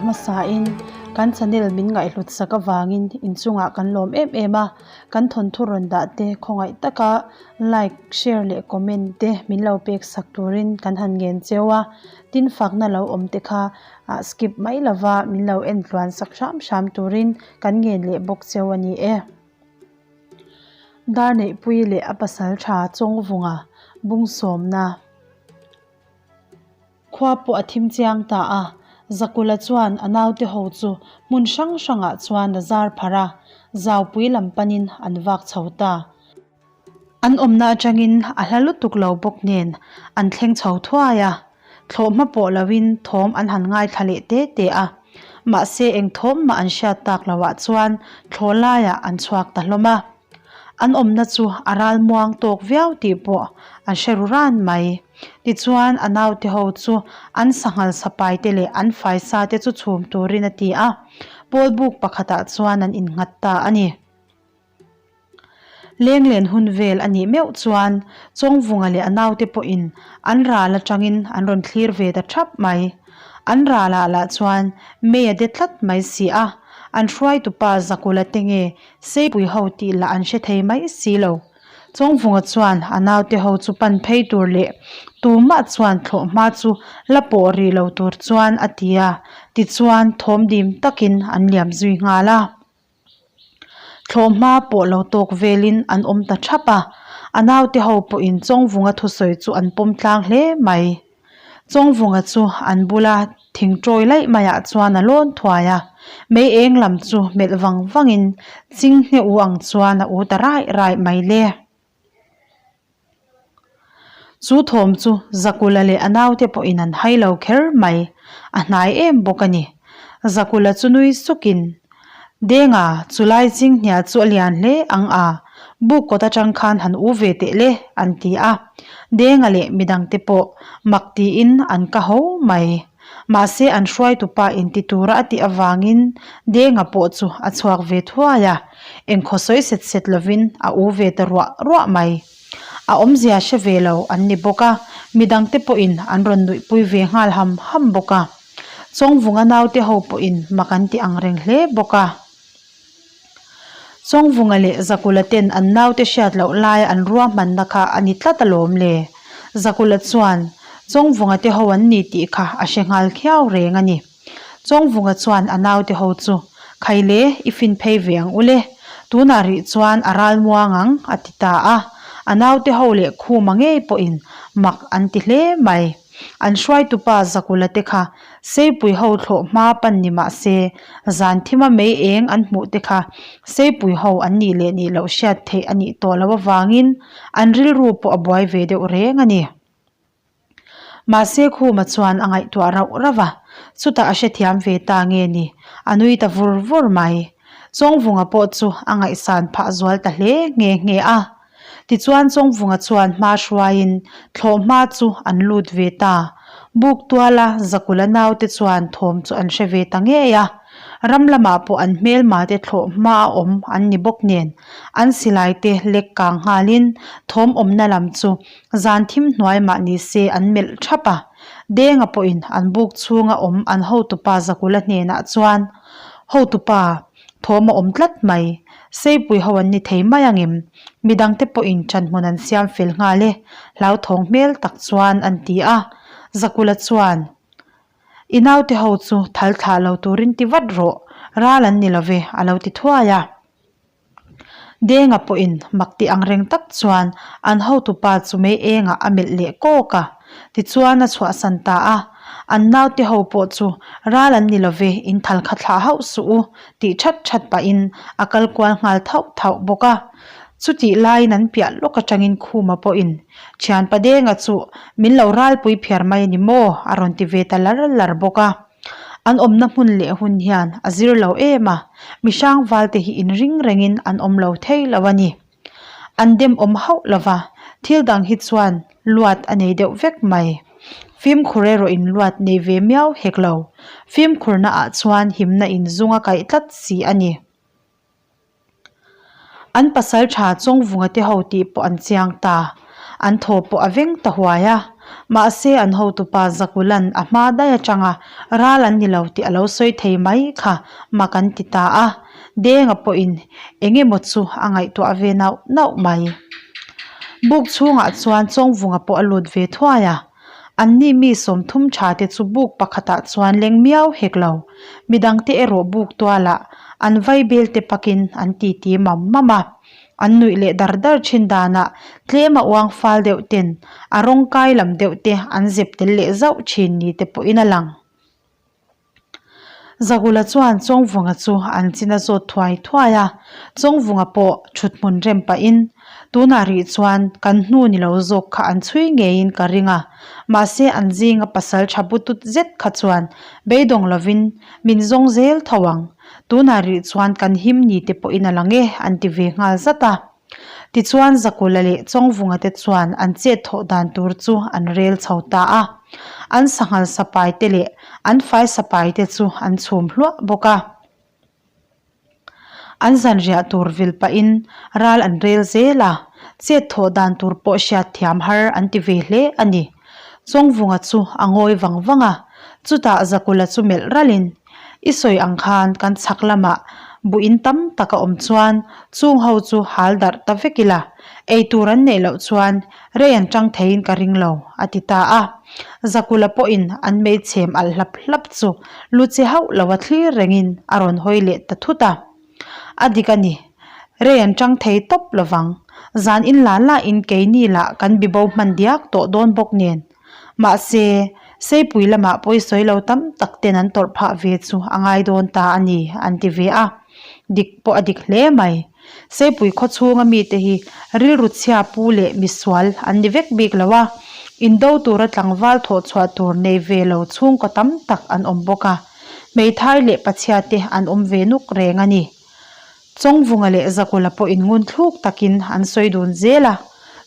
hmasain kan channel min ngaihhlut sak avangin inchungah kan lawm em em a, kan thawnthu rawn dah te khawngaih taka like, share leh comment te min lo pek sak turin kan han ngen cheu a, tin fakna lo awm te kha ah skip mai lova min lo en tluan sak hram hram turin kan ngen leh bawk cheu a ni e. Darneihpui leh a pasal tha Chawngvunga bungsawmna. Khua pawh a thim chiang ta a, Zakula chuan a naute ho chu hmun hrang hrangah chuan a zar pharh a, zaupui lam panin an vak chho ta. An awmna atangin a hla lutuk lo bawk nen an thleng chho thuai a, thlawh hma pawh loin thawm an han ngaithla leh te te a, mahse eng thawm mah an hriat tak loah chuan thlawh laiah an chhuak ta hlawm a. An awmna chu a ral muang tawk viau tih pawh an hre ru ran mai. Tichuan a naute ho chu an sanghal sapai te leh an faisa te chu chhum turin a ti a, pawl buk pakhatah chuan an innghat ta a ni. Lenglen hun vel a nih meuh chuan Chawngvunga leh a naute pawhin an ral atangin an rawn thlir ve ta thap mai. An ralah lah chuan mei a de tlat mai si a, an hruaitupa Zakula te nge Seipui ho tih lah an hre thei mai si lo. Chawngvunga chuan a naute ho chu pan phei tur leh tumah chuan thlawh hma chu la pawh rih lo tur chuan a ti a, tichuan thawm dim takin an liam zui nghal a. Thlawh hma pawh lo tawk velin an awm ta thap a, a naute ho pawhin Chawngvunga thusawi chu an pawm tlang hle mai. Chawngvunga chu an bula thing tawi laih maiah chuan a lawn thuai a, mei eng lam chu melh vang vangin chinghne u ang chuan a u ta raih raih mai le. Chu thawm chu Zakula leh a naute pawhin an hai lo kher mai, a hnai em bawk a ni. Zakula chu nui sukin, Denga, chulai chinghnia chu a lian hle ang a, buk kawt atang khan han u ve teh le, an ti a. Denga leh midangte pawh mak tiin an ka ho mai. Mahse an hruaitupa inti tura a tih avangin Denga pawh chu a chhuak ve thuai a, engkhaw sawi set set lovin a u ve ta ruah ruah mai. A awmzia hre ve lo an ni bawk a, midangte pawhin an rawn nuihpui ve nghal ham ham bawk a. Chawngvunga naute ho pawhin mak an ti ang reng hle bawk a. Chawngvunga leh Zakula ten an naute hriat loh laia an ruahmanna kha a ni tlat alawm le. Zakula chuan Chawngvunga te ho an ni tih kha a hre nghal khiau reng a ni. Chawngvunga chuan a naute ho chu, Khaile, i fin phei ve ang u le. Tunah rih chuan a ral muang ang, a ti ta a. A naute ho leh Khuma ngei pawhin mak an ti hle mai. An hruaitupa Zakula te kha Seipui ho thlawh hma pan ni mah se, zan thima mei eng an hmuh te kha Seipui ho an nih leh nih loh hriat theih a nih tawh loh avangin an rilru pawh a buai ve deuh reng a ni. Mahse Khuma chuan a ngaihtuah rauh rauh a, chutah a hrethiam ve ta nge ni, a nui ta vur vur mai. Chawngvunga pawh chu a ngaihsan phah zual ta hle nghe nghe a. Tichuan Chawngvunga chuan hma hruaiin thlawh hma chu an lut ve ta. Buk tuala Zakula naute chuan thawm chu an hre ve ta ngei a. Ram lamah pawh an hmelma te thlawh hma a awm an ni bawk nen an silai te lek kang nghalin thawm awmna lam chu zan thim hnuai mah ni se an melh thap a. Denga pawhin an buk chhunga awm an hotupa Zakula hnenah chuan, Hotupa, Thawm a awm tlat mai. Seipui ho an ni thei mai angem? Midangte pawhin ṭanhmun an siam fel nghal e, hlauthawng hmel tak chuan an ti a. Zakula chuan, I naute ho chu thal thlah lo turin ti vat rawh, ral an ni love, a lo ti thuai a. Denga pawhin mak ti angreng tak chuan an hotupa chu mei engah a melh leh kawk a. Tichuan a chhuahsan ta a, an naute ho pawh chu ral an ni love, in thal kha thlah hauh suh u tih that that pahin a kal kual nghal thauh thauh bawk a. Chutih laiin an piah lawk atangin Khuma pawhin, Thianpa Denga chu min lo ralpui phiar mai a ni maw? a rawn ti ve ta lar lar bawk a. An awmna hmun leh hun hian a zir lo em a, mihrang valte hi inring rengin an awm lo thei lo a ni. An dem awm hauh lo va, thil dang hi chuan luat a nei deuh vek mai. Fimkhur erawh in luat nei ve miau hek lo. Fimkhurna ah chuan himna in zung a kaih tlat si a ni. An pasal tha Chawngvunga te ho tih pawh an chiang ta. An thaw pawh a veng ta huai a. Mahse an hotupa Zakulan a hma daih atanga ral an ni lo tih a lo sawi thei mai kha mak an ti ta a. Denga pawhin eng emaw chu a ngaihtuah ve nauh nauh mai. Buk chhungah chuan Chawngvunga pawh a lut ve thuai a. Anni mi 30 tha te chu buk pakhatah chuan leng miau hek lo. Midangte erawh buk tualah an vaibel te pakin an titi mam mam a. An nuih leh dar dar thin danah tlem a uang fal deuh ten a rawng kai lam deuh te an zep tel leh zauh thin ni te pawhin a lang. Zahula chuan Chawngvunga chu an chin a zawt thuai thuai a, Chawngvunga pawh thut hmun rem pahin, Tunah rih chuan kan hnu ni lo zawk kha an chhui ngeiin ka ring a, mahse an zinga pasal tha butut zet kha chuan beidawng lovin min zawng zel tho ang, tunah rih chuan kan him ni te pawhin a lang e an ti ve nghal zat a. Tichuan Zakula leh Chawngvunga te chuan an chet thawh dan tur chu an rel chho ta a. An sanghal sapai te leh an fai sapai te chu an chhum hluah bawk a. An zanriah tur vil pahin ral an rel zel a, chet thawh dan tur pawh hriat thiam har an ti ve hle a ni. Chawngvunga chu a ngawi vang vang a, chutah Zakula chu melh ralhin, I sawi ang khan kan chhak lamah buh in tam tak a awm chuan chung ho chu hal darh ta vek ila, ei tur an neih loh chuan rei an tang theiin ka ring lo, a ti ta a. Zakula pawhin an meichhem alh hlap hlap chu lu che hauh lo a thlir rengin a rawn hawi leh ta thut a. A dik a ni, rei an tang thei tawp lovang. Zan in la la in keini lah kan bibo hman diak tawh dawn bawk nen. Mahse, Seipui lamah pawisawi lo tam tak ten an tawrh phah ve chu a ngai dawn ta a ni, an ti ve a. Dik pawh a dik hle mai. Seipui khaw chhunga mite hi rilru chhia pu leh misual an ni vek bik lo a, indo tura tlangval thawh chhuah tur nei ve lo chhungkaw tam tak an awm bawk a. Hmeithai leh pachhia te an awm ve nuk reng a ni. Chawngvunga leh Zakula pawh inngun thluk takin an sawi dun zel a,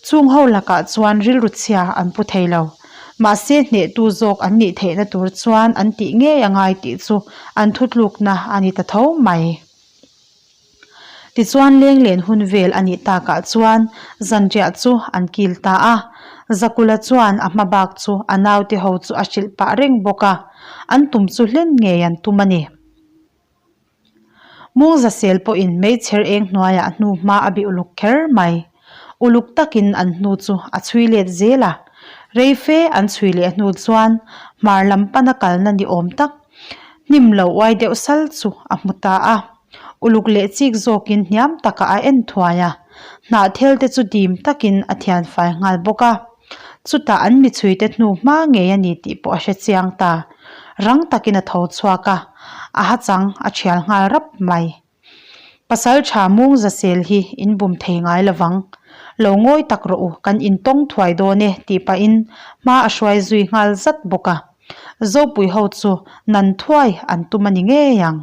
chung ho lakah chuan rilru chhia an pu thei lo. Mahse hnehtu zawk an nih theihna tur chuan an tih ngei a ngai tih chu an thutlukna a ni ta tho mai. Tichuan lenglen hun vel a nih takah chuan zanriah chu an kil ta a, Zakula chuan a hma bak chu a naute ho chu a hrilh pah reng bawk a, an tum chu hlen ngei an tum a ni. Mungzasel pawhin meichher eng hnuaiah hnu hma a bih uluk kher mai. Uluk takin an hnu chu a chhui let zel a, rei fe an chhui leh hnu chuan hmar lam pana kalna ni awm tak hnim lo uai deuh sal chu a hmu ta a. Uluk leh chik zawkin hniam takah a en thuai a, hnahthel te chu dim takin a thian fai nghal bawk a. Chutah an michhuite hnu hma ngei a ni tih pawh a hre chiang ta. Rang takin a tho chhuak a, a hachang a thial nghal rap mai. Pasal tha mung zasel hi in bum thei ngai lovang. Lo ngawi tak rawh u, kan intawng thuai dawn e tih pahin hma a hruai zui nghal zat bawk a. Zopui ho chu nan thuai an tum a ni ngei ang.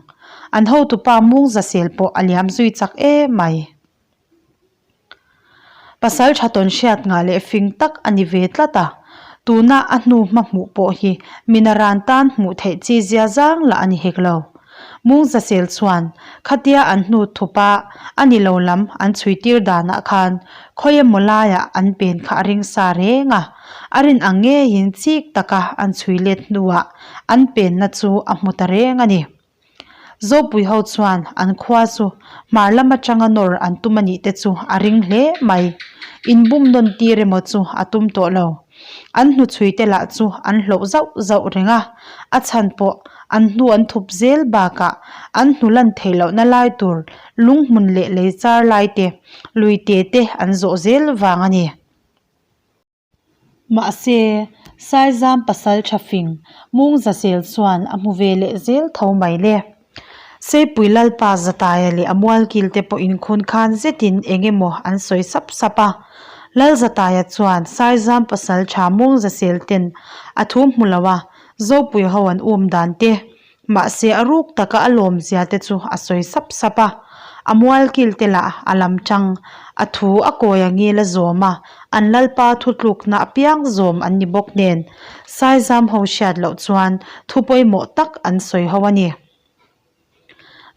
An hotupa mung zasel pawh a liam zui chak emai. Pasal tha tawn hriat ngah leh fing tak a ni ve tlat a, tuna a hnu hma hmuh pawh hi mina ran tan hmuh theih chi zia zang lah a ni hek lo. Mungzasel chuan khatia an hnu thup a a ni lo lam an chhui tir danah khan khawi emaw laiah an pen kha a ring sa reng a, a rin ang ngeiin chik taka an chhui let hnuah an penna chu a hmu ta reng a ni. Zopui ho chuan an khua chu hmar lam atanga nawr an tum a nih te chu a ring hle mai. Inbum nawn tir emaw chu a tum tawh lo. An hnuchhui te lah chu an hloh zauh zauh reng a, a chhan pawh an hnu an thup zel bakah an hnu lan theih lohna lai tur lunghmun leh lei char lai te, lui te te an zawh zel vang a ni. Mahse, Saizam pasal tha fing Mungzasel chuan a hmu ve leh zel tho mai le. Seipui Lalpa Zataia leh a mualkil te pawh inkhun khan zetin eng emaw an sawi sap sap a. Lal Zataia chuan Saizam pasal tha Mungzasel ten a thu hmu lo a, Zopui ho an um dan te Mahse a ruk taka a lawmzia te chu a sawi sap sap a, a mualkil te lah a lam tang, a thu a kawi a ngil a zawm a, an lalpa thutlukna apiang zawm an ni bawk nen Saizam ho hriat loh chuan thu pawimawh tak an sawi ho a ni.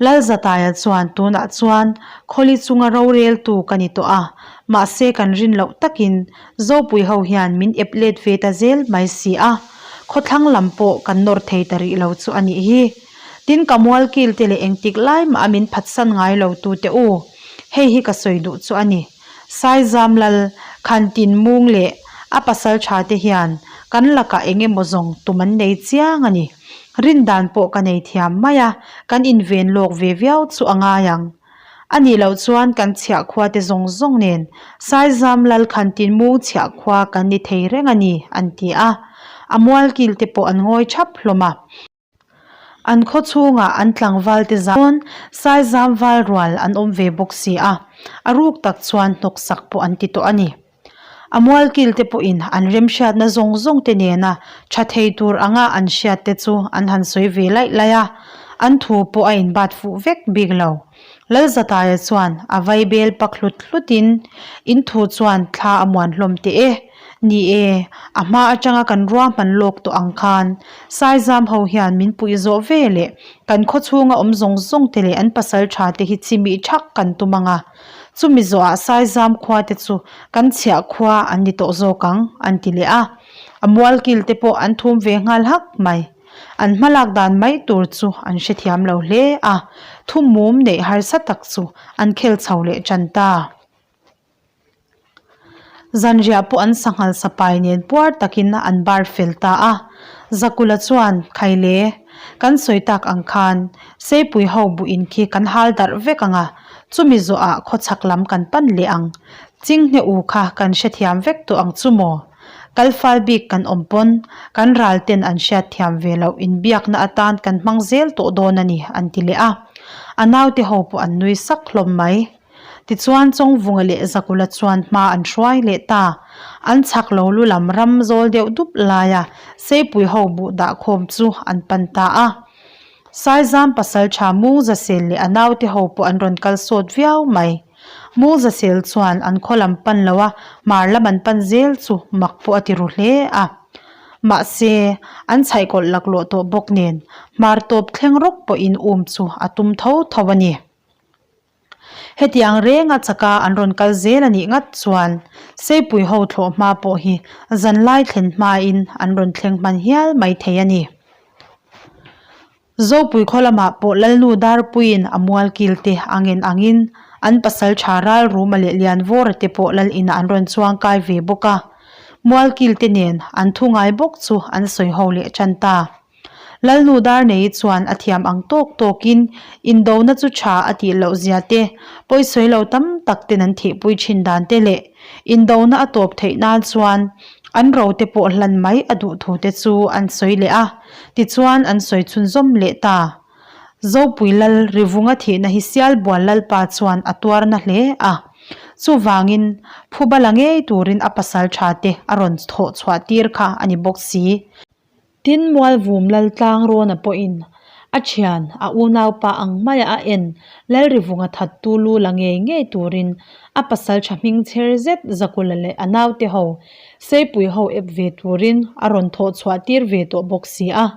Lalzataia chuan tunah chuan khawli chunga roreltu ka ni tawh a. Mahse kan rin loh takin Zopui ho hian min ep let ve ta zel mai si a, khawthlang lam pawh kan nawr thei ta rih lo chu a nih hi. Tin ka mualkil te leh engtik lai mah a min phatsan ngai lo tu te u, hei hi ka sawi duh chu a ni. Saizam lal Khantin Mung leh a pasal tha te hian kan lakah eng emaw zawng tum an nei chiang a ni. Rin dan pawh ka nei thiam mai a, kan inven lawk ve viau chu a ngai ang. A nih loh chuan kan chhiah khua te zawng zawng nen Saizam lal Khantin Mung chhiah khua kan ni thei reng a ni, an ti a. A mualkil te pawh an ngawi thap hlawm a. An khaw chhungah an tlangval te zan Saizam val rual an awm ve bawk si a, a ruk tak chuan hnawksak pawh an ti tawh a ni. A mualkil te pawhin an remhriatna zawng zawng te nena tha thei tur anga an hriat te chu an han sawi ve laih laih a, an thu pawh a inbat fuh vek bik lo. Lalzataia chuan a vaibel pak hlut hlutin in thu chuan thla a muan hlawm teh e. Ni e, a hma atanga kan ruahman lawk tawh ang khan Saizam ho hian min puih zawh ve leh kan khaw chhunga awm zawng zawng te leh an pasal tha te hi chimih thak kan tum ang a. Chumi zawhah Saizam khua te chu kan chhiah khua an ni tawh zawk ang, an ti leh a. A mualkil te pawh an thum ve nghal hak mai. An hmalak dan mai tur chu an hrethiam lo hle a, thu mum neih harsa tak chu an khel chho leh tan ta. Zanriah pawh an sanghal sapai nen puar takin an bar fel ta a, Zakula chuan, Khaile, kan sawi tak ang khan Seipui ho buh in khi kan hal darh vek ang a, chumi zawhah khawchhak lam kan pan leh ang. Chinghne u kha kan hrethiam vek tawh ang chu maw? Kal fal bik kan awm pawn kan ral ten an hriat thiam ve loh inbiakna atan kan hmang zel tawh dawn a ni, an ti leh a. A naute ho pawh an nui sak hlawm mai. Tichuan Chawngvunga leh Zakula chuan hma an hruai leh ta. An chhak lo lu lam ram zawl deuh dup laia Seipui ho buh dah khawm chu an pan ta a. Saizam pasaltha Mungzasel leh a naute ho pawh an rawn kal sawt viau mai. Mungzasel chuan an khaw lam pan lo a, hmar lam an pan zel chu mak pawh a ti ru hle a. Mahse, an chhaihkawlh laklawh tawh bawk nen hmar tawp thleng rawk pawhin um chu a tum tho tho a ni. Hetiang renga chaka an rawn kal zel a nih ngat chuan Seipui ho thlawh hma pawh hi zanlai thlen hmain an rawn thleng hman hial mai thei a ni. Zopui khaw lamah pawh Lalnu Darpuiin a mualkil te a ngen angin an pasal tha Ralruma leh Lianvawra te pawh Lal inah an rawn chuang kai ve bawk a. Mualkil te nen an thu ngai bawk chu an sawi ho leh tan ta. Lalnu Darneii chuan a thiam ang tawk tawkin indona chu tha a tih loh zia te, pawisawi lo tam tak ten an thihpui thin dan te leh indona a tawp theih nan chuan an ro te pawh hlan mai a duh thu te chu an sawi leh a, tichuan an sawi chhunzawm leh ta. Zopui Lal Rivunga thihna hi Sialbual Lalpa chuan a tuar na hle a, chuvangin phuba la ngei turin a pasal tha te a rawn thawh chhuah tir kha a ni bawk si. Tin, Mualvum Laltlang Rawna pawhin a thian, a unaupa ang maia a en Lalrivunga thattu lu la ngei ngei turin a pasal tha hming chher zet Zakula leh a naute ho Seipui ho ep ve turin a rawn thawh chhuah tir ve tawh bawk si a.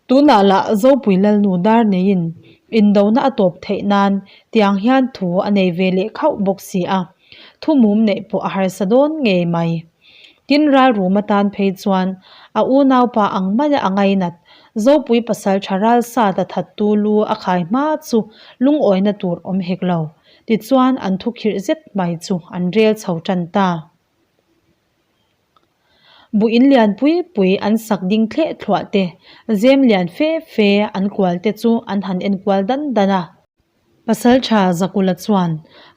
Tunah lah Zopui Lalnu dar neiin indona a tawp theih nan tiang hian thu a nei ve leh khauh bawk si a, thu mum neih pawh a harsa dawn ngei mai. Tin ralrum atan phei chuan a unaupa ang maia a ngainat Zopui pasal tha ral sat a thattu lu a khai hma chu lungawina tur awm hek lo. Tichuan an thu khirh zet mai chu an rel chho tan ta. Buh in lian pui pui an sak ding thleh thluah te, zem lian fe fe an kual te chu an han en kual dan dan a. Pasaltha Zakula chuan,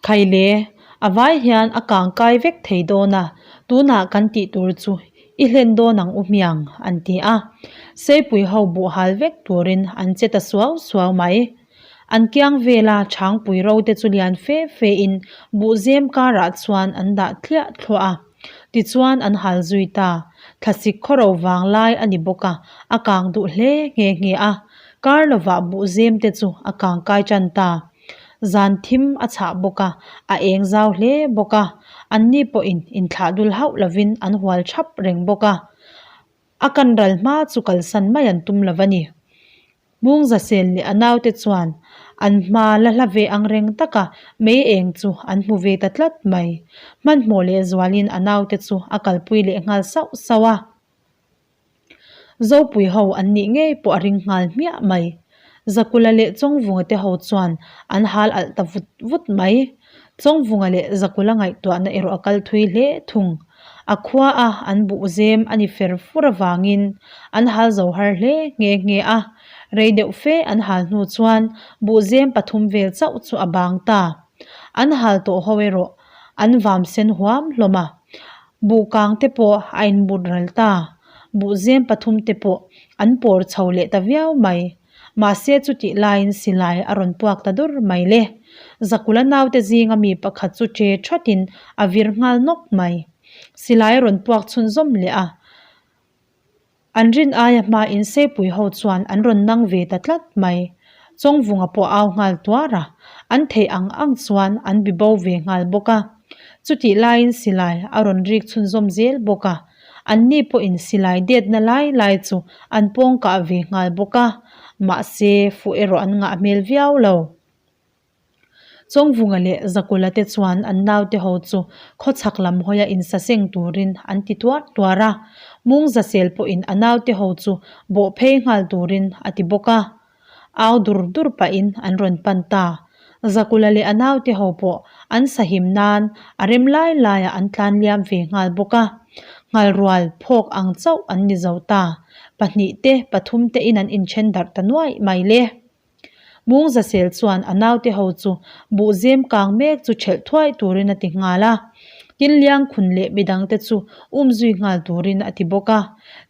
Khaile, a vai hian a kang kai vek thei dawn a, tunah kan tih tur chu i hlen dawn ang u hmiang, an ti a. Seipui ho buh hal vek turin an che ta suau suau mai. An kiang vela chhangpui ro te chu lian fe fe in buhzem karah chuan an dah thliah thluah a. Tichuan an hal zui ta. Thlasik khawro vang lai a ni bawk a, a kang duh hle nghe nghe a. Kar lovah buhzem te chu a kang kai tan ta. Zan thim a chhah bawk a, a eng zau hle bawk a. Anni pawhin inthlah dul hauh lovin an hual thap reng bawk a. A kan ral hma chu kalsan mai an tum lo a ni. Mungzasel leh a naute chuan An hma la hla ve ang reng taka mei eng chu an hmu ve ta tlat mai. Hmanhmawh leh zualin a naute chu a kalpui leh nghal sauh sauh a. Zopui ho an nih ngei pawh a ring nghal hmiah mai. Zakula leh Chawngvunga te ho chuan an hal alh ta vut vut mai. Chawngvunga leh Zakula ngaihtuahna erawh a kal thui hle thung. A khua a an buh zem a ni fer fur avangin an hal zo har hle nghe nghe a. Rei deuh fe an hal hnu chuan buh zem pathum vel chauh chu a bang ta. An hal tawh ho erawh an vam sen huam hlawm a. Buh kang te pawh a inmut ral ta. Buh zem pathum te pawh an pawr chho leh ta viau mai. Mahse chutih laiin silai a rawn puak ta dur mai le. Zakula naute zinga mi pakhat chu che thatin a vir nghal nawk mai. Silai a rawn puak chhunzawm leh a. An rin aia hmain Seipui ho chuan an rawn nang ve ta tlat mai. Chawngvunga pawh au nghal tuar a, an theih ang ang chuan an bi bo ve nghal bawk a. Chutih laiin silai a rawn rik chhunzawm zel bawk a, anni pawhin silai detna lai lai chu an pawng kah ve nghal bawk a, mahse fuh erawh an ngah hmel viau lo. Chawngvunga leh Zakula te chuan an naute ho chu khawchhak lam hawia insaseng turin an ti tuar tuar a, Mungzasel pawhin a naute ho chu bawh phei nghal turin a ti bawk a. Au dur dur pahin an rawn pan ta. Zakula leh a naute ho pawh an sahim nan a rem lai laiah an tlan liam ve nghal bawk a. Nghalrual phawk ang chauh an ni zo ta. Pahnih te pathum te in an inthen darh ta nuaih mai le. Mungzasel chuan a naute ho chu buhzem kang mek chu thelh thuai turin a ti nghal a. Tin Liangkhun leh midangte chu umzui nghal turin a ti bawk a.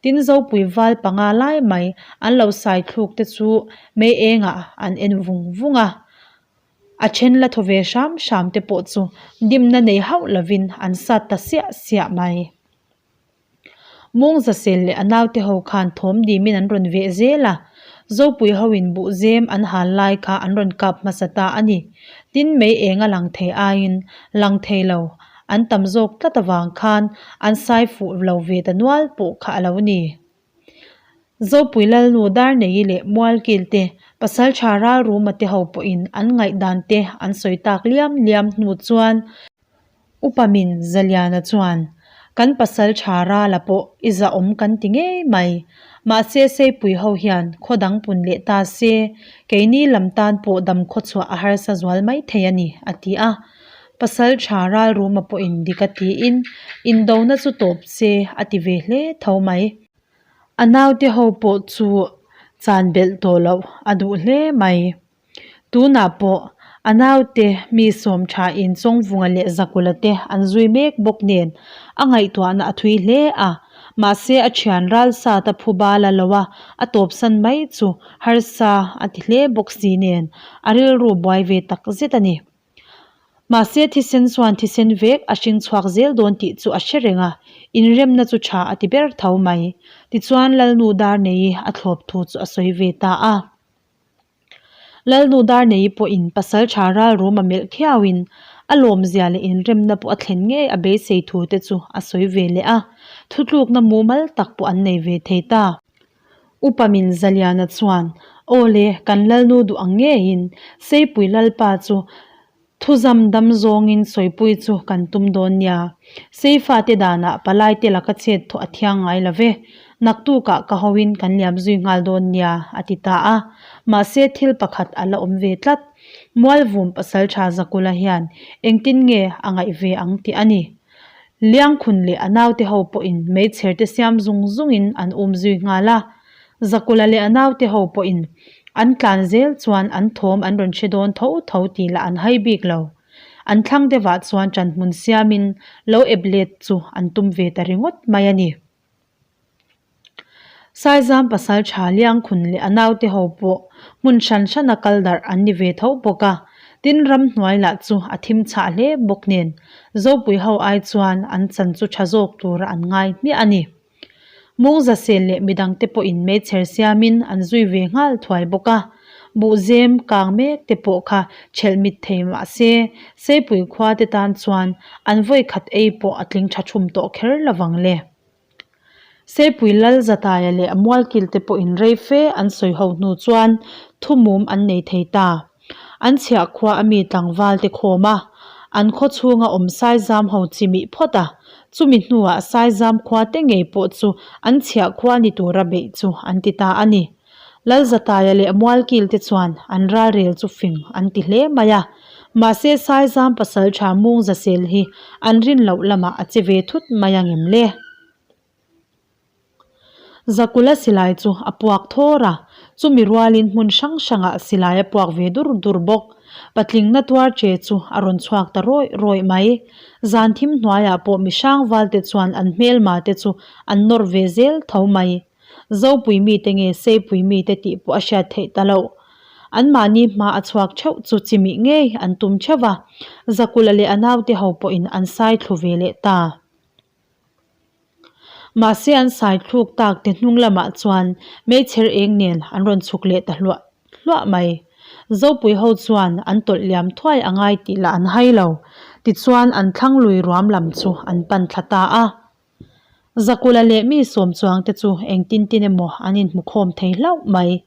Tin Zopui val panga lai mai an lo sai thluk te chu mei engah an en vung vung a. A then la thaw ve hram hram te pawh chu dimna nei hauh lovin an sat ta siah siah mai. Mungzasel leh a naute ho khan thawm dimin an rawn veh zel a, Zopui hoin buhzem an hal lai kha an rawn kap hmasa ta a ni. Tin mei eng a lang thei aiin lang thei lo an tam zawk tlat avang khan an sai fuh lo ve ta nual pawh kha a lo ni. Zopui Lalnu Darneii leh Mualkil te, Pasaltha Ralruma te ho pawhin an ngaihdan te an sawi tak liam liam hnu chuan, Upa min Zaliana chuan, Kan pasal tha rala pawh i zahawm kan ti ngei mai. Mahse Seipui ho hian khaw dang pun leh ta se, keini lam tan pawh dam khawchhuah a harsa zual mai thei a ni, a ti a. Pasal tha Ralruma pawhin dik a tiin, Indona chu tawp se a ti ve hle tho mai. A naute ho pawh chu chan belh tawh loh a duh hle mai. Tunah pawh a naute mi sawm thain Chawngvunga leh Zakula te an zui mek bawk nen a ngaihtuahna a thui hle a, mahse a thian ralsat a phu bal a lo a, a tawpsan mai chu harsa a ti hle bawk si nen a rilru buai ve tak zet a ni. Mahse thisen chuan thisen vek a hring chhuak zel dawn tih chu a hre reng a, inremna chu tha a ti ber tho mai. Tichuan Lalnu Darneii a thlawp thu chu a sawi ve ta a. Lalnu Darneii pawhin pasal tha ralrum a melh khiauin a lawmzia leh inremna pawh a thlen ngei a beisei thu te chu a sawi ve leh a, thutlukna mumal tak pawh an nei ve thei ta. Upa min Zaliana chuan, Aw le, kan Lalnu duh ang ngeiin Seipui Lalpa chu Thuzam dam zawngin sawipui chu kan tum dawn nia. Seifate danah palaite laka chet thawh a thiang ngai lo ve. Naktukah ka hoin kan liam zui nghal dawn nia, a ti ta a. Mahse thil pakhat a la awm ve tlat. Mualvum Pasaltha Zakula hian engtin nge a ngaih ve ang tih a ni. Liangkhun leh a naute ho pawhin meichher te siam zung zungin an um zui nghal a. Zakula leh a naute ho pawhin an tlan zel chuan an thawm an rawn hre dawn tho tho tih lah an hai bik lo. An thlang deuhah chuan ṭanhmun siamin lo ep let chu an tum ve ta ringawt mai a ni. Saizam pasal tha Liangkhun leh a naute ho pawh hmun hran hrana kal darh an ni ve tho bawk a, tin ramhnuai lah chu a thim chhah hle bawk nen Zopui ho ai chuan an chan chu tha zawk tura an ngai hmiah a ni. Mungzasel leh midangte pawhin meichher siamin an zui ve nghal thuai bawk a, buhzem kang mek te pawh kha thelh mit thei mah se Seipui khua te tan chuan an vawikhat ei pawh a tling tha thum tawh kher lovang le. Seipui Lal Zataia leh a mualkil te pawhin rei fe an sawi ho hnu chuan thumum an nei thei ta. An chhiah khua a mi tlangval te khawm a, an khaw chhunga awm Saizam ho chimih phawt a, chumi hnuah Saizam khua te ngei pawh chu an chhiah khua ni tura beih chu an ti ta a ni. Lalzataia leh Mualkil te chuan an ralrel chu fing an ti hle mai a, mahse Saizam pasal tha Mungzasel hi an rin loh lamah a che ve thut mai ang em le? Zakula silai chu a puak thawr a, chumi rualin hmun hrang hrangah silai a puak ve dur dur bawk. Patling na tuar che chu a rawn chhuak ta rawih rawih mai. Zan thim hnuaiah pawh mihrang valte chuan an hmelma te chu an nawr ve zel tho mai. Zopui mite nge Seipui mite tih pawh a hriat theih ta loh. Anmahni hma a chhuak theuh chu chimih ngei an tum theuh va, Zakula leh a naute ho pawhin an sai thlu ve leh ta. Mahse an sai thluk tak te hnung lamah chuan meichher eng nen an rawn chhuk leh ta hluah hluah mai. Zopui ho chuan an tawlh liam thuai a ngai tih lah an hai lo. Tichuan an thlang lui ruam lam chu an pan thla ta a. Zakula leh mi sawm chuang te chu engtin tin emaw an inhmu khawm thei hlauh mai.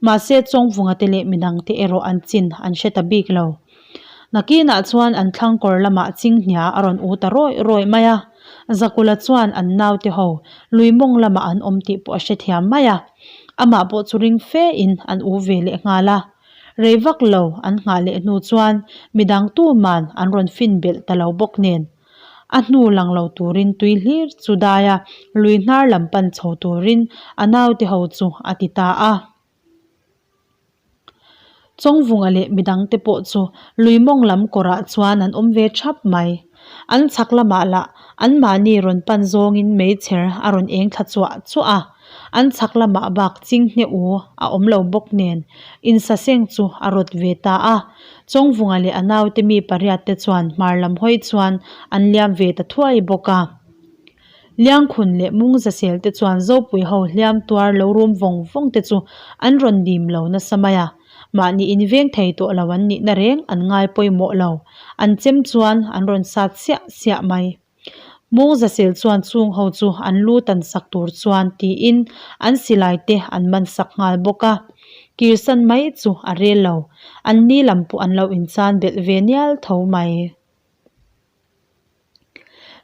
Mahse Chawngvunga te leh midang te erawh an chin an hre ta bik lo. Nakinah chuan an thlang kawr lamah chinghnia a rawn u ta rawih rawih mai a. Zakula chuan an naute ho lui mawng lamah an awm tih pawh a hrethiam mai a. Amah pawh chu ring fe in an u ve leh nghal a. Rei vak lo an nghah leh hnu chuan midang tuman an rawn fin belh ta lo bawk nen. A hnu lang lo turin tui hlir chu dai a, lui hnar lam pan chho turin a naute ho chu a ti ta a. Chawngvunga leh midangte pawh chu lui mawng lam kawrah chuan an awm ve thap mai. An chhak lamah lah anmahni rawn pan zawngin meichher a rawn eng thla chuah chuah a, an chhak lamah bak chinghne u a awm lo bawk nen insaseng chu a rawt ve ta a. Chawngvunga leh a naute mi pariat te chuan hmar lam hawi chuan an liam ve ta thuai bawk a. Liangkhun leh Mungzasel te chuan Zopui ho hliam tuar lo rum vawng vawng te chu an rawn dim lo nasa mai a, mahni inveng thei tawh lo an nihna reng an ngai pawimawh lo, an chem chuan an rawn sat siah siah mai. Mungzasel chuan chung ho chu an lu tan sak tur chuan tiin an silai te an man sak nghal bawk a, kirsan mai chu a rel lo, an ni lam pawh an lo inchan belh ve nial tho mai.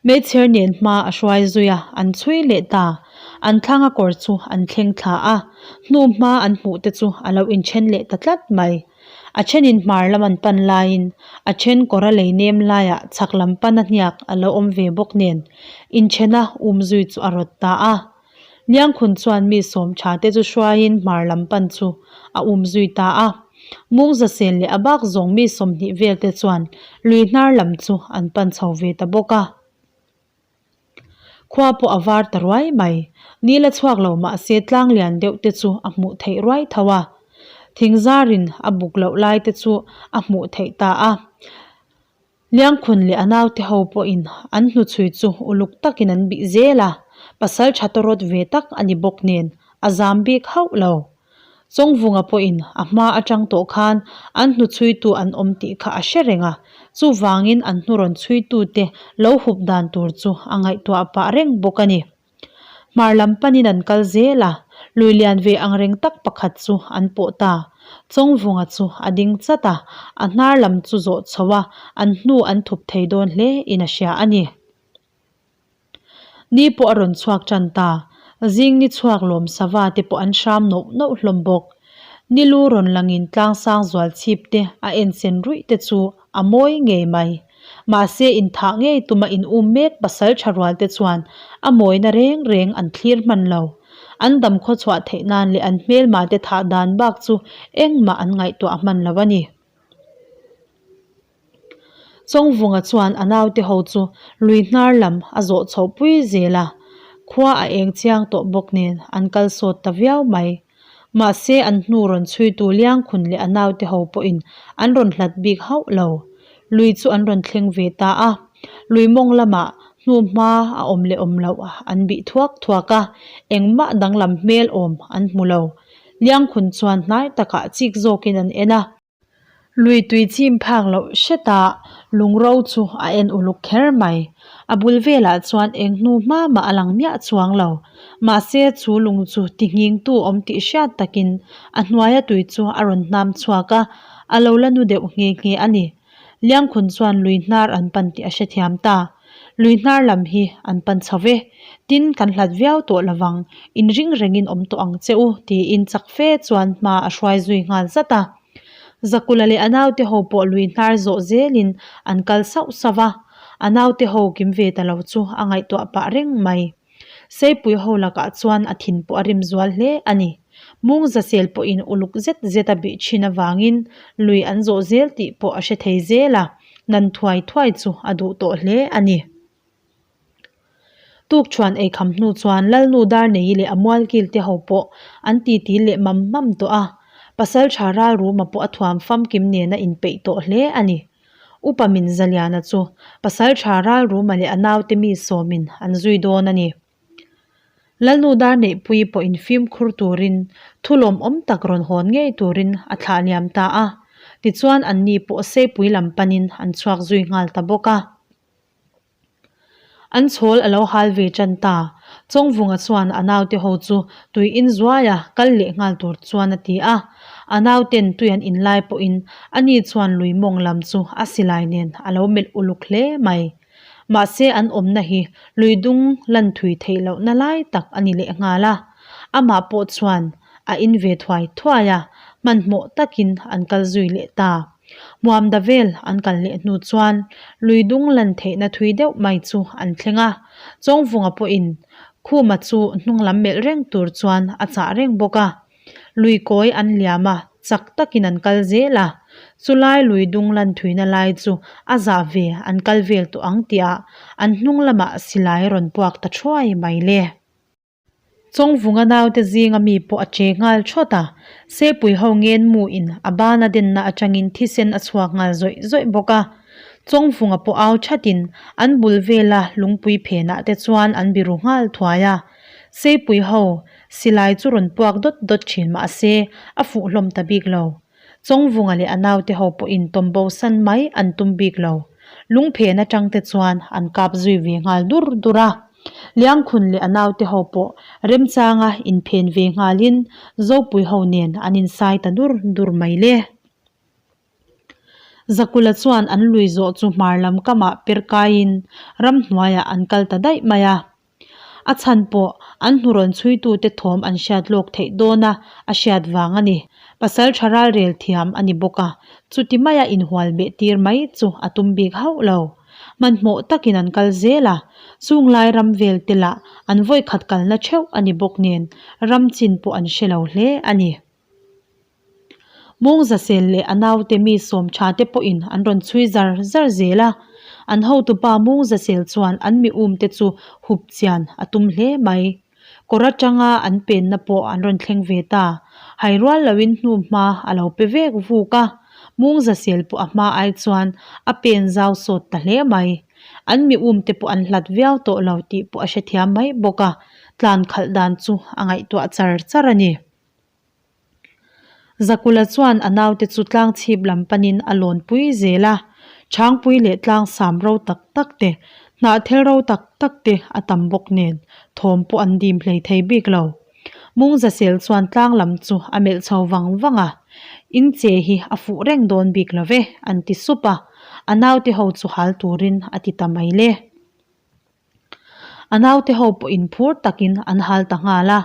Meichher nen hma a hruai zui a, an chhui leh ta. An thlanga kawr chu an thleng thla a, hnu hma an hmuh te chu a lo inthen leh ta tlat mai. A thenin hmar lam an pan laiin a then kawr a lei nem laiah chhak lam pana hniak a lo awm ve bawk nen inthena um zui chu a rawt ta a. Liangkhun chuan mi sawm tha te chu hruaiin hmar lam pan chu a um zui ta a. Mungzasel leh a bak zawng mi 20 vel te chuan lui hnar lam chu an pan chho ve ta bawk a. Khua pawh a var ta ruai mai. Ni la chhuak lo mahse tlang lian deuh te chu a hmuh theih ruai tho a. Thingzarin a buk loh lai te chu a hmuh theih ta a. Liangkhun leh a naute ho pawhin an hnuchhui chu uluk takin an bih zel a, pasal tha tawrawt ve tak a ni bawk nen a zam bik hauh lo. Chawngvunga pawhin a hma atang tawh khan an hnuchhuitu an awm tih kha a hre reng a, chuvangin an hnu rawn chhuitute lo hup dan tur chu a ngaihtuah pah reng bawk a ni. Hmar lam panin an kal zel a, lui lian ve ang reng tak pakhat chu an pawh ta. Chawngvunga chu a ding chat a, a hnar lam chu zawh chho a, an hnu an thup thei dawn hle in a hria a ni. Ni pawh a rawn chhuak tan ta, zing ni chhuak lawm sava te pawh an hram noh noh hlawm bawk. Ni lu rawn langin tlangsang zual chhip te a en sen ruih te chu a mawi ngei mai. Mahse inthah ngei tuma in um mek pasal tha rual te chuan a mawina reng reng an thlir hman lo. An dam khaw chhuah theih nan leh an hmelma te thah dan bak chu engmah an ngaihtuah hman lo a ni. Chawngvunga chuan a naute ho chu lui hnar lam a zawh chhoh pui zel a, khua a eng chiang tawh bawk nen an kal sawt ta viau mai. Mahse an hnu rawn chhuitu Liangkhun leh a naute ho pawhin an rawn hlat bik hauh lo. Lui chu an rawn thleng ve ta a, lui mawng lamah hnu hma a awm leh awm loh an bih thuak thuak a, engmah danglam hmel awm an hmu lo. Liangkhun chuan hnai takah chik zawkin an en a. Lui tui chim phak loh hretah lungro chu a en uluk kher mai. A bul velah chuan eng hnu hma mah a lang miah chuang lo. Mahse chu lung chu ti nghingtu awm tih hriat takin a hnuaia tui chu a rawn hnam chhuak a. A lo la nu deuh nghe nghe a ni. Liangkhun chuan lui hnar an pan tih a hrethiam ta. Lui hnar lam hi an pan chho ve. Tin, kan hlat viau tawh lovang, inring rengin awm tawh ang che u, tiin chak fe chuan hma a hruai zui nghal zat a. Zakula leh a naute ho pawh lui hnar zawh zelin an kal sauh sauh va, a naute ho kim ve ta lo chu a ngaihtuah pah reng mai. Seipui ho lakah chuan a thin pawh a rim zual hle a ni. Mung zasel pawhin uluk zet zet a bih thin avangin lui an zawh zel tih pawh a hre thei zel a, nan thuai thuai chu a duh tawh hle a ni. Tukṭhuan eikham hnu chuan Lalnu Darneii leh a mualkil te ho pawh an titi leh mam mam tawh a, Pasalṭha Ralruma pawh a thuam famkim nen a inpeih tawh hle a ni. Upa min Zaliana chu Pasalṭha Ralruma leh a naute mi sawmin an zui dawn a ni. Lalnu Darneihpuii pawhin fimkhur turin thu lawmawm tak rawn hawn ngei turin a thlah liam ta a, tichuan anni pawh Seipui lam panin an chhuak zui nghal ta bawk a. An chhawl a lo hal ve tan ta. Chawngvunga chuan a naute ho chu tui in zuai a, kal leh nghal tur chuan a ti a. A nauten tui an in lai pawhin ani chuan lui mawng lam chu a silai nen a lo melh uluk hle mai. Mahse an awmna hi lui dung lan thui theih lohna lai tak a ni leh nghal a. Amah pawh chuan a in ve thuai thuai a, hmanhmawh takin an kal zui leh ta. Hmuamda vel an kal leh hnu chuan lui dung lan theihna thui deuh mai chu an thleng a, Chawngvunga pawhin Khuma chu hnung lam melh reng tur chuan a chah reng bawk a. Lui kawi an liam a, chak takin an kal zel a, chulai lui dung lan thuina lai chu a zah ve an kal vel tawh ang tihah an hnung lamah silai rawn puak ta thuai mai le. Chawngvunga naute zinga mi pawh a che nghal thawt a, Sepui ho ngen mu in a bana denna atangin thisen a chhuak nghal zawih zawih bawk a. Chawngvunga pawh au thatin an bul vela lungpui phenah te chuan an biru nghal thuai a. Sepui ho silai chu rawn puak dawt dawt thin mahse a fuh hlawm ta bik lo. Chawngvunga leh a naute ho pawhin tawmbo san mai an tum bik lo. Lungphen atang te chuan an kap zui ve nghal dur dur a. Liangkhun leh a naute ho pawh remchanga inphen ve nghalin Zopui ho nen an insai ta dur dur mai le. Zakula chuan an lui zawh chu hmar lam kamah per kaiin ramhnuaiah an kal ta daih mai a. A chhan pawh an hnuhrawn chhuitute thawm an hriat lawk theih dawna a hriat vang a ni. Pasal tha ralrel thiam a ni bawk a, chuti maia inhual beh tir mai chu a tum bik hauh lo. Hmanhmawh takin an kal zel a, chung lai ram vel te lah an vawikhat kalna theuh a ni bawk nen ram chin pawh an hre lo hle a ni. Mawngzasel leh a naute mi sawm tha te pawhin an rawn chhui zar zar zel a, an hotupa Mawngzasel chuan an mi um te chu hup chian a tum hle mai. Kawr atanga an penna pawh an rawn thleng ve ta. Hai rual loin hnu hma a lo pe vek vuk a, Mawngzasel pawh a hma ai chuan a pen zau sawt ta hle mai. An mi um te pawh an hlat viau tawh lo tih pawh a hrethiam mai bawk a, tlan khalh dan chu a ngaihtuah char char a ni. Zakula chuan a naute chu tlang chhip lam panin a lawn pui zel a, chhangpui leh tlang sam ro tak tak te, hnahthel ro tak tak te a tam bawk nen thawm pawh an dim hlei thei bik lo. Mungzasel chuan tlang lam chu a melh chho vang vang a, In che hi a fuh reng dawn bik lo ve, an ti sup a, a naute ho chu hal turin a ti ta mai le. A naute ho pawh inphur takin an hal ta nghal a,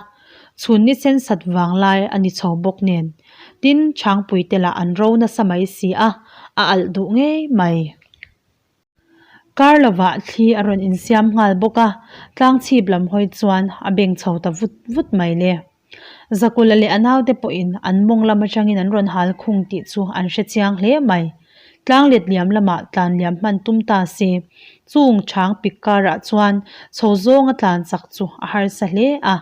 chhun ni sen sat vang lai a ni chho bawk nen. Tin, Chhangpui te lah an ro nasa mai si a, a alh duh ngei mai. Kar lovah thli a rawn insiam nghal bawk a, tlang chhip lam hawi chuan a beng chho ta vut vut mai le. Zakula leh a naute pawhin an mawng lam atangin an rawn hal khung tih chu an hre chiang hle mai. Tlang let liam lamah tlan liam hman tum ta se, chung chhang pik karah chuan chho zawnga tlan chak chu a harsa hle a,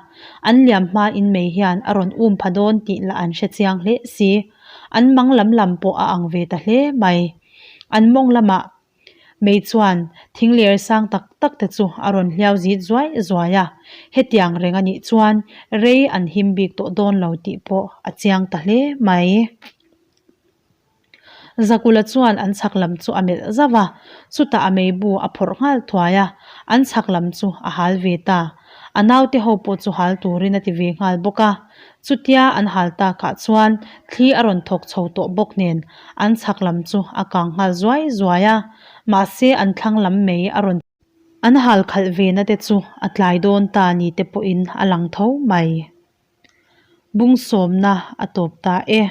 an liam hmain mei hian a rawn um pha dawn tih lah an hre chiang hle si. An mang lam lam pawh a ang ve ta hle mai. An mawng lamah Mei chuan thing ler sang tak tak te chu a rawn hliau zit zuai zuai a, hetiang reng a nih chuan rei an him bik tawh dawn lo tih pawh a chiang ta hle mai. Zakula chuan an chhak lam chu a melh zauh a, chutah a meibu a phawrh nghal thuai a, an chhak lam chu a hal ve ta. A naute ho pawh chu hal turin a ti ve nghal bawk a. Chutia an hal takah chuan thli a rawn thawk chho tawh bawk nen an chhak lam chu a kang nghal zuai zuai a. Mahse an thlang lam mei a rawn an hal khalh ve na te chu a tlai dawn ta ni te pawhin a lang tho mai. Bung sawmna a tawp ta e.